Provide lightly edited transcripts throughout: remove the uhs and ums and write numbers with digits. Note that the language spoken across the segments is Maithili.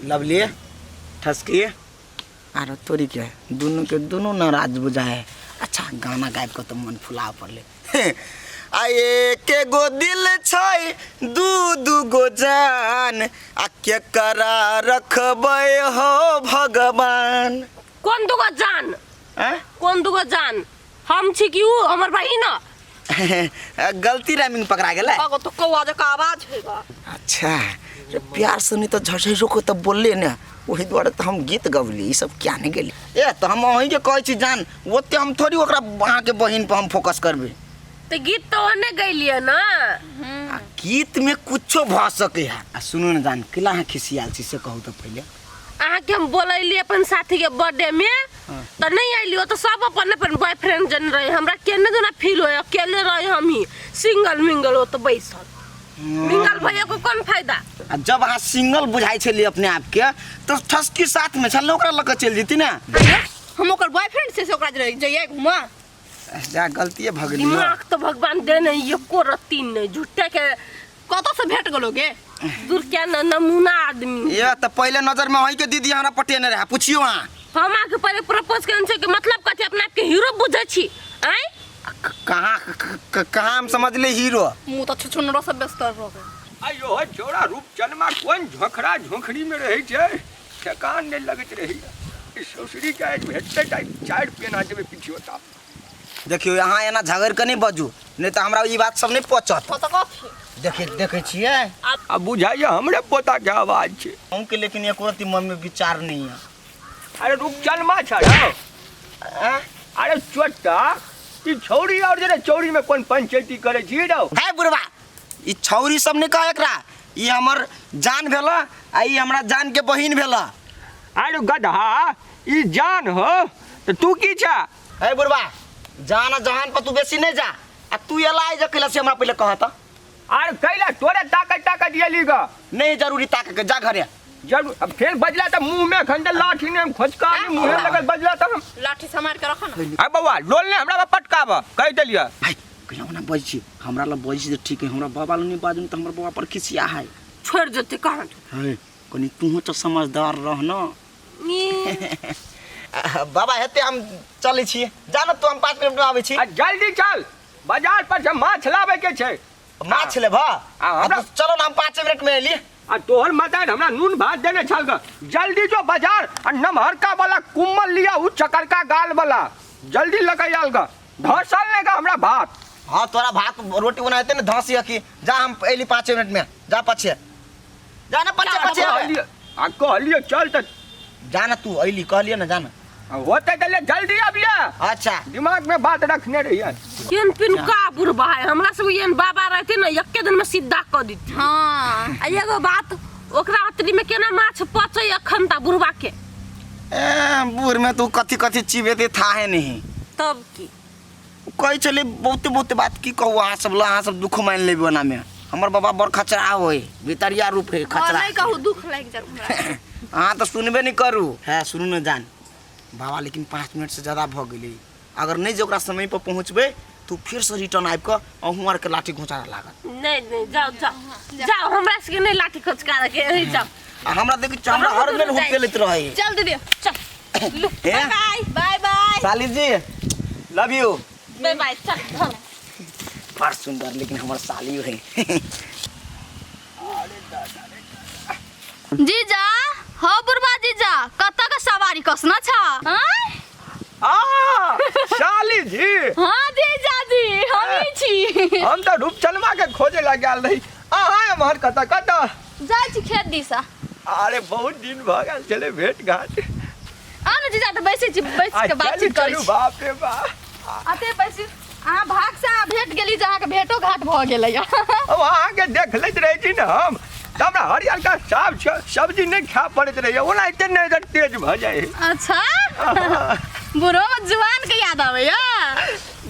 लवली ठसकी आरो तोरी के दुनू के दुनू नाराज बुझाए है। अच्छा गाना गाबि कऽ तऽ मन फुला पड़लै। आ एके गो दिल छै दू दू गो जान, आ केकरा रखबै हो भगवान। कोन दूगो जान? आँय? कोन दूगो जान? हम छी कि ऊ हमर बहिन? गलती राइमिंग पकड़ा गेलै। अगो तो कौआ जकाँ आवाज होगा। अच्छा रे, प्यार से नहीं तो झझरो को तो बोलले ने, ओही दुआरे तो हम गीत गवली, ई सब क्या नहीं गेली। ए तो हम अहीं के कहै छी जान, ओते हम थोड़ी ओकरा अहाँ के बहिन पर हम फोकस करबे। तो गीत तो ओने गैलिए ना। आ गीत में कुछो भ सके है। आ सुनू ने जान, केला अहाँ खिसियाल छी से कहू तो पहिले। अहाँके हम बोलैली अपन साथी के बर्थडे में तो नहीं अइली, तो सब अपन अपन बॉयफ्रेंड जन रहे, हमरा केने जना फील होय, अकेले रहे हम ही सिंगल मिंगल हो तो बैसल मिंगल भैया को कौन फायदा। आ जब अहाँ सिंगल बुझाइ छलियै अपने आप के तो ठसकी साथ में छल, ओकरा लऽ कऽ चलि जेती ने। हम ओकर बॉयफ्रेंड से ओकरा जइए घुमा। जा गलतीए भऽ गेली। दिमाग तो भगवान दे नहीं एको रत्ती नहीं, झूठे के कतऽ से भेट गेलो गे? दूर क्या न नमूना आदमी। ये तो पहले नजर में वही के दीदी हमरा पटेने रहे, पूछियो अहाँ। हम आके पहले प्रपोज करन छै कि मतलब कथी, अपना आप के हीरो बुझै छी आँय? कहाँ कहाँ हम समझले हीरो? मुँह तऽ छुछुनरो सब व्यस्त रह गए। आयो हो छौड़ा रूपचनमा कोन झोखरा झोखड़ी में रहै छै, ठेकान नहि लगैत रहैया। ई ससुरी के आज भेटतै तऽ आइ चारि पेना देबै पिछियोता। देखियौ अहाँ एना झगड़ि कऽ नहि बजू, नहि तऽ हमरा ई बात सब नहि पचत। हँ तऽ कथी? देखै देखै छियै। आ बुझाइया हमरे पोता के आवाज छै। अहूँके लेकिन एको रत्ती मनमे विचार नहि यऽ। अरे रूपचनमा छ रौ। आँय? अरे चोट्टा, ई छौड़ी और जे चौड़ी में कोन पंचायती करै छी रौ? है बुढ़वा, ई छौरी सब नहि कह एकरा, ई हमर जान भेल आ ई हमरा जान के बहिन भेल। अरे गधा, ई जान हो तऽ तू की छा? है बुढ़वा, जान आ जहान पर तू बेसी नहि जा, आ तू एला आइ जे कैला से हमरा पहिले कह तऽ। अरे कैला तोरे ताकत ताकत एली ग। नहीं जरूरी ताकत के, जा घरे। जरूर, अब फेर बजला तऽ मुंह में एखन तऽ लाठी ने खोचका नहीं मुंहे लगल बजला तऽ हम। लाठी सम्हारि के रख ना। आ बौआ, लोल ने हमरा पर पटकाब, कहि देलियै। भाई, कैला ओना बजै छी, हमरा लग बजै छी तऽ ठीक है, हमरा बाबा लग नहि बाजू तऽ हमर बाबा पर खिसिया है। छोड़ि देतै कहाँ। है, कनि तूहो तऽ समझदार रह न। ई। बाबा हेतै हम चलै छी, जा न तू, हम 5 मिनट में आबै छी। आ जल्दी चल, बाजार पर से माछ लाबै के छै। माछ लेबह? आ, हमरा- आ, तो चलो ना, हम 5 मिनट में एली। आ तोहर मदन हमरा नून भात देने छल ग, जल्दी जो बाजार आ नमहरका वाला कुम्मल लिया, उ चकरका गाल वाला, जल्दी लगे आयल ग, धसल ने ग हमरा भात। हाँ तोरा भात रोटी बनाते ने धसी की, जा हम एली 5 मिनट में, जा पछे जा ना, पछे पछे। कहलिए, आ कहलिए चल त जा ना तू एली कहलिए ना, जा ना। आ होते त ले जल्दी आबिया। अच्छा। दिमाग में बात रखने रहिए। केन पिन का बुढ़बा है, हमरा सब एहन बाबा रहते ना एके दिन में सीधा क देती। हाँ। आ एगो बात, ओकरा अतरी में केना माछ पचै अखन ता बुढ़बा के? ए बूढ़ में तू कथी कथी चिबेते था है नहीं। तब की कहै छलै बहुते बहुते बात, की कहू अहाँ सब ल, अहाँ सब दुख मानि लेबै ओना में। हमर बाबा बड़ खचरा होय, भितरिया रूप है हाँ, खचरा। नहीं कहू, दुख लागि जात हमरा। अहाँ तऽ सुनबे नहि करू। है सुनू ने जान बाबा, लेकिन 5 मिनट से ज्यादा भऽ गेलै, अगर नहि जे ओकरा समय पर पहुँचबै तऽ फेरसँ रिटर्न आबि कऽ अहूँ आरके लाठी घोंचारऽ लागत। नहीं नहीं, जाओ जाओ जाओ, हमरा सबके नहीं लाठी खोचका के, यही जाओ। आ हमरा देखै छियै, हमरा हर बेर हुक लेत रहै। चल दीदी, चल। हे? बाय बाय बाय। साली जी, लव you. By by, चल चल। बड़ सुंदर लेकिन हमर साली है। जीजा, हो बुढ़बा जीजा, कतऽ के सवारी कसना छ? आँय? आ साली जी। हाँ जीजा जी, हम ही छी। हम तऽ रूपचनमा के खोजे लग गेल रही, अहाँ एम्हर कतऽ कतऽ? जाइ छी खेत दिसा। अरे बहुत दिन भऽ गेल छलै भेट घाट। आउ ने जीजा, तऽ बैसै छी, बैस आ के चलू बातचीत करै चलू छी। बाप रे बाप। अते बैसू, अहाँ भाग से अहाँ भेट गेली जे अहाँके भेटो घाट भऽ गेलै। अब अहाँके देख लैत रहै छी ने हम तऽ हमरा हरियरका साग सब्जी नहि खाय पड़ैत रहैए, ओना एते नजर तेज भऽ जाइ है। अच्छा, बुढ़ो जुआन के याद आबैया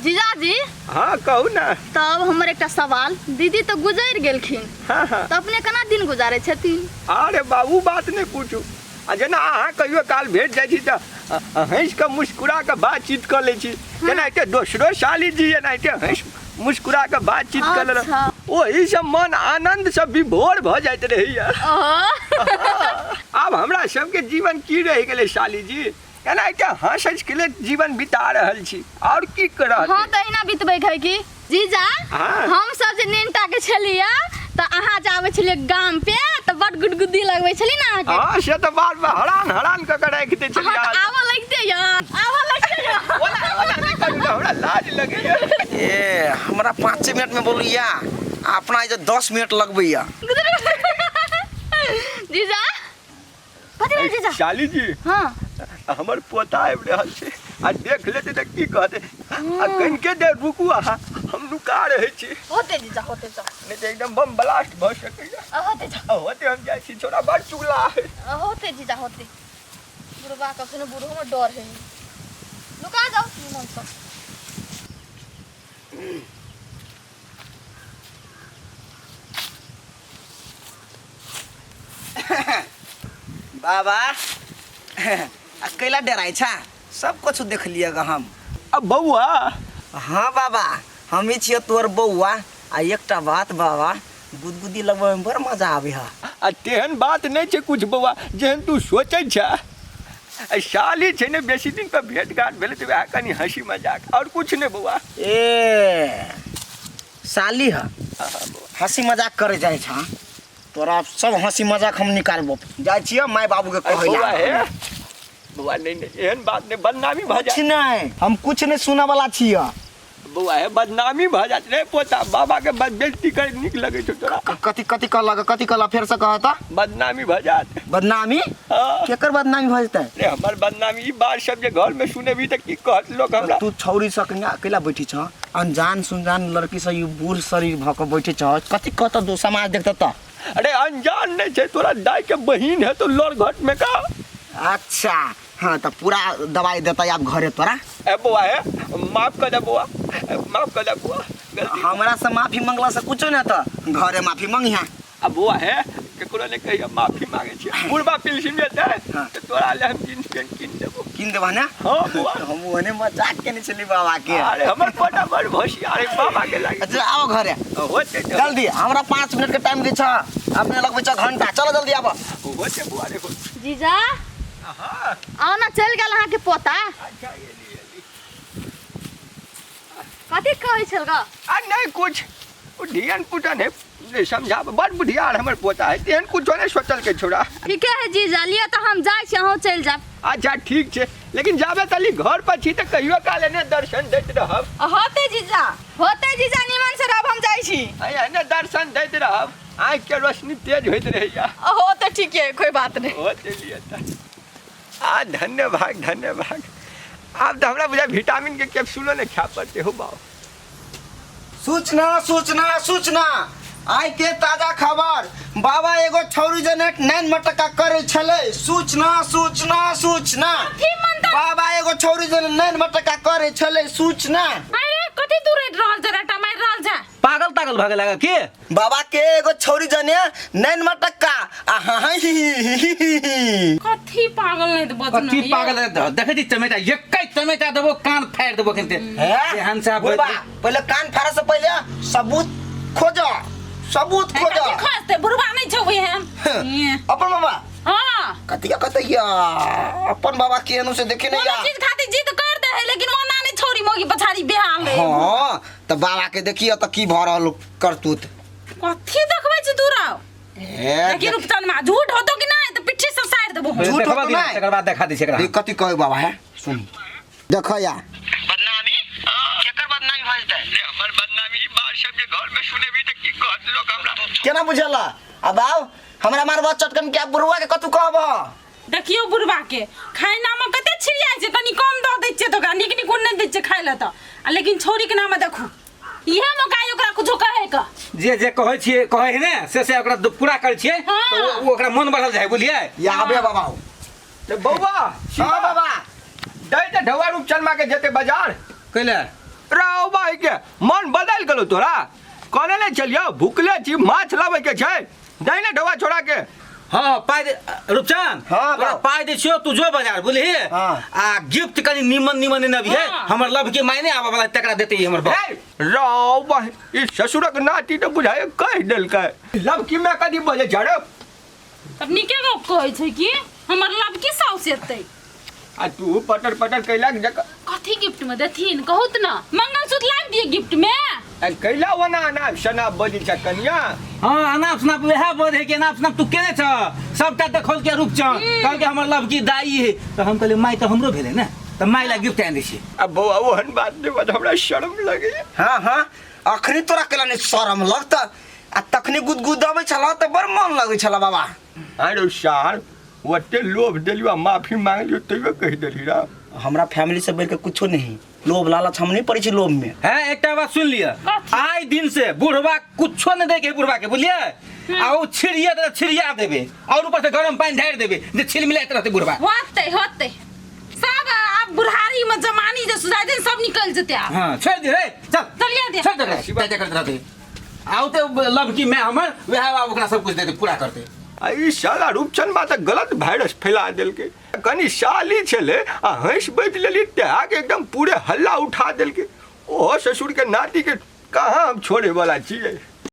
जीजाजी? हाँ कहू ने। तब हमर एकटा सवाल, दीदी तऽ गुजरि गेलखिन, हाँ हाँ, तऽ अपने केना दिन गुजारै छथिन? अरे बाबू बात नहि पूछू, आ जेना अहाँ कहियो काल भेट जाइ छी तऽ हँसि कऽ मुस्कुरा कऽ बातचीत कऽ लै छी, जेनाहिते दोसरो साली जी एनाहिते हँसि मुस्कुरा कऽ बातचीत कऽ लेलक, ओहिसँ मन आनन्दसँ विभोर भऽ जाइत रहैया। ओहो। आब हमरा हमरा सबके जीवन की रहि गेलै साली जी? एना एकटा हँस हँस के लेल जीवन बिता रहल छी, आओर की करत? हाँ तऽ एहिना बितबै है की जीजा। हाँ। हम सब जे नेनटा के छलियै तऽ अहाँ जे आबै छलियै गाम पे तऽ बड गुदगुदी लगबै छली ने अहाँके। हाँ, से तऽ बार बार हरान हरान कऽ के राखि दै छलियै। अहाँ तऽ आबऽ लगिते यऽ, आबऽ लगिते यऽ। ओना ओना नहि करू तऽ हमरा लाज लगैया। ए हमरा 5 मिनट में बोलैया, आ अपना जे 10 मिनट लगबैया। जीजा कथी भेल जीजा? साली जी। हाँ। हमर पोता आबि रहल छै आ देख लेतै तऽ की कहतै? आ कनिके देर रुकू अहाँ, हम नुका रहै छी। होते जीजा, होते जाओ। नहि तऽ एकदम बम ब्लास्ट भऽ सकैया। होते जाओ। आ होते हम जाइ छी, छोड़ा बड़ चुगला है। होते जीजा होते। बुढ़बा कखनो बुढ़ो में डर है। नुका जाओ निमन से। बाबा आ कैला डराइ छा? सब कुछ देख लिअ ग हम। अब बौआ। हाँ बाबा, हम ही छियै तोर बौआ। आ एकटा बात बाबा, गुदगुदी लगबै में बड़ मजा आबै है। आ तेहन बात नहि छै कुछ बौआ, जेहन तू सोचै छह। आ साली छै ने, बेसी दिन पर भेंट घाट भेलै तऽ वएह कनि हँसी मजाक, आओर कुछ नहि बौआ। ए साली है, हंसी मजाक करे जाइ छ तोरा? सब हंसी मजाक हम निकालबो। जाइ छियै माय बाबू के कहै बौआ ला। हे बौआ, नहीं नहीं, एहन बात नहीं, बदनामी भऽ कुछ जाए। नहीं, हम कुछ नहीं सुनऽ वाला छियै। बौआ हे, बदनामी भऽ जात रे पोता। बाबा के बेइज्जती करे नीक लगै छौ तोरा? कथी कथी कहलक? कथी कहलक? फेर से कहत। बदनामी भऽ जात। बदनामी? हाँ। केकर बदनामी भऽ जेतै? रे हमर बदनामी, ई बात सब जे घर में सुनेबी तऽ की कहत लोक हमरा? तू छौरी से अकेला बैठी छ, अनजान सुनजान लड़की से ई बूढ़ शरीर भऽ के बैठे छ, कथी कहत दो समाज देखत त? अरे अनजान नहीं छै, तोरा दाई के बहिन है तो लड़ घट में का। अच्छा हाँ, तऽ पूरा दवाई देतै आब घरे तोरा। ए बौआ हे, माफ कर दे बौआ, माफ कर दे बौआ, गलती। हमरा से माफी मंगला से कुछो ना, तऽ घरे माफी मंगिहा। आ बौआ हे, केकरो नहीं कहियो माफी मांगे छियै। बुढ़बा पिलसिन जेतै। हाँ। तऽ तोरा ले हम जींस पैंट कीन देबो। कीन देबह ना? हाँ बौआ। हम ओहने मजाक केने छली बाबा के। अरे हमर पोता बड़ होशियार है, बाबा के लागे। अच्छा आओ घरे। होते तो। जल्दी, हमरा 5 मिनट के टाइम दै छ, अपने लगबै छ घंटा। चलो जल्दी आबऽ। होते बौआ रे, होते। जीजा। हाँ। आओ ना, चलि गेल अहाँके पोता। अच्छा एली एली। कथी कहै छल ग? आ नहीं कुछ, ओ धियन पुटन है नहीं समझा, बड़ बुधियार हमर पोता है, तेहन कुछो नहीं सोचल के छोड़ा। ठीके है जीजा, लिअ तऽ हम जाइ छी, अहूँ चलि जायब। अच्छा ठीक छै, लेकिन जाबे तली घर पर छी तऽ कहियो काल एने दर्शन दैत रहब। होते जीजा, होते जीजा, निमन से रहब, हम जाइ छी। एने दर्शन दैत रहब, आँखि के रोशनी तेज होइत रहैया। हो तऽ ठीक है, कोई बात नहीं। होते लिए तऽ आ धन्य भाग, धन्य भाग। आब तऽ हमरा बुझाय विटामिन के कैप्सूलो नहीं खाय पड़ते हो बाबू। सूचना सूचना सूचना, आइ के ताजा खबर, बाबा एगो छौरी जने नैन मटका करे छले। सूचना सूचना सूचना, बाबा एगो छौरी जने नैन मटका करे छले। सूचना। अरे कथी तू रेट रहल छ, रटा मारि रहल छ? पागल तागल भऽ गेल की? बाबा के एगो छौरी जने नैन मटका आ हाँ हाँ ही ही ही ही ही। कथी पागल नहीं त बजन। कथी पागल है? देखै छी चमेटा, एकै चमेटा देबो कान फाड़ि देबो किनते। हैं? एहन से आब- बुढ़बा, पहिले कान फाड़े से पहिले सबूत खोजो, सबूत खोजो। कथी खोजते? बुढ़बा नहीं छौ एहन। अपन बाबा। हाँ। कतिया कतिया अपन बाबा केहन से देखे नहीं कोनो या। चीज खातिर जिद कर दे है, लेकिन ओना नहीं छोरी मोगी पछाड़ी बेहाल ले। हाँ त बाबा के देखियो त की भ रहल करतूत। कथी देखबै छी तू राव? ए, देखी रूपचन मा झूठ होतो कि नहीं त पिट्ठी से साइड देबो। पहिले झूठ देखबा होतो दियौ, नहि। तकर बाद देखा दै छी एकरा। देख कथी कहै बाबा है, सुन देखो या। बदनामी केकर बदनामी भ जेतै? रे हमर बदनामी, ई बात सब जे घर में सुनेबी तऽ की कहत लोक हमरा? केना बुझल? अब आओ हमरा मारबा चटकन के बुढ़वा के कतू कहब? देखियो बुढ़वा के खाना में कते छिड़ियाइ छै, कनी कम दऽ दै छियै तऽ ओकरा नीक नीक नहि दै छियै खाइ लए तऽ, आ लेकिन छौरी के नाम देखू इहे मौका है ओकरा कुछो कहै के। जे जे कहै छियै, कहै है ने, से से ओकरा पूरा करै छियै। हाँ। तऽ ओ ओकरा मन बढ़ल जाइ, बुझलियै? या आबे बाबा। तऽ बौआ। हाँ बाबा। दै तऽ ढौआ रूपचनमा के जेतै बाजार। कैले? रौ भाई के मन बदलि गेलौ तोरा? कहने नहि छलियौ भुखले छी, माछ लाबै के छै, दै ने ढौआ छोड़ा के। हाँ पाइ दे रूपचंद। हाँ, तोरा बाबा। पाइ दै छियौ, तू जो बाजार, बुझलिही? हाँ। आ गिफ्ट कनि निमन निमन नेने अबिहे। हाँ। हमर लव के मायने आबऽ वाला तकरा देतै हमर बाप। हे रौ बहिन, ई ससुरक नाती तऽ बुझाइ कहि देलकै लव की मैं कदी बजै छै रे। तब नीके गप कहै छै की? हमर लबकी साउस एतै। आ तू पटर पटर कैला जक। कथी गिफ्ट में देथिन कहू त ना? मंगलसूत्र लाबि दिए गिफ्ट में। आ कैला ओना अनाप शनाप बजै छ कनिया? हाँ, अनाप शनाप वएह बजै कि अनाप शनाप तू केने छ। सबटा देखल के रूपचन कहल के हमर लवकी दाई है, तऽ हम कहलियै माय तऽ हमरो भेलै ने, तऽ माय ला गिफ्ट आनि दै छियै। आ बौआ, ओहन बात नहि बात, हमरा शर्म लगैया। हाँ हाँ, अखनी तोरा केला नहीं शर्म लगता? आ तखनी गुदगुदाबै छला तऽ बड़ मन लगै छला बाबा। अरे सार, ओते लोभ देलियो आ माफी मांगलियो तैयो कहि देली रा। हमरा फैमिली से बढ़ के कुछो नहीं, लोभ लालच हम नहीं पड़ै छी लोभ में। है, एकटा बात सुन लिअ, आइ दिन से बुढ़वा कुछो नहीं दे के बुढ़वा के, बुझलियै? आ ओ छिड़िया दे, छिड़िया देबे और ऊपर से गरम पानी ढारि देबे जे छिलमिलाइत रहतै बुढ़वा। होतै होतै सब, आब बुढ़ारी में जमानी जे सुझाइ देन सब निकल जेतै आब। हाँ, छोड़ दे रे, चल। चलिए दे। छोड़ दे रे, ते करैत रहतै। आउ ते लवकी मैं हमर वएह आब ओकरा सब कुछ देते पूरा करते। आ ई साला रूपचन बा तऽ गलत वायरस फैला देलकै। कनि साली छलै आ हँसि बाजि लेली तेहाके एकदम पूरे हल्ला उठा देलकै। ओहो ससुरके नातीके कहाँ हम छोड़ैवला छियै।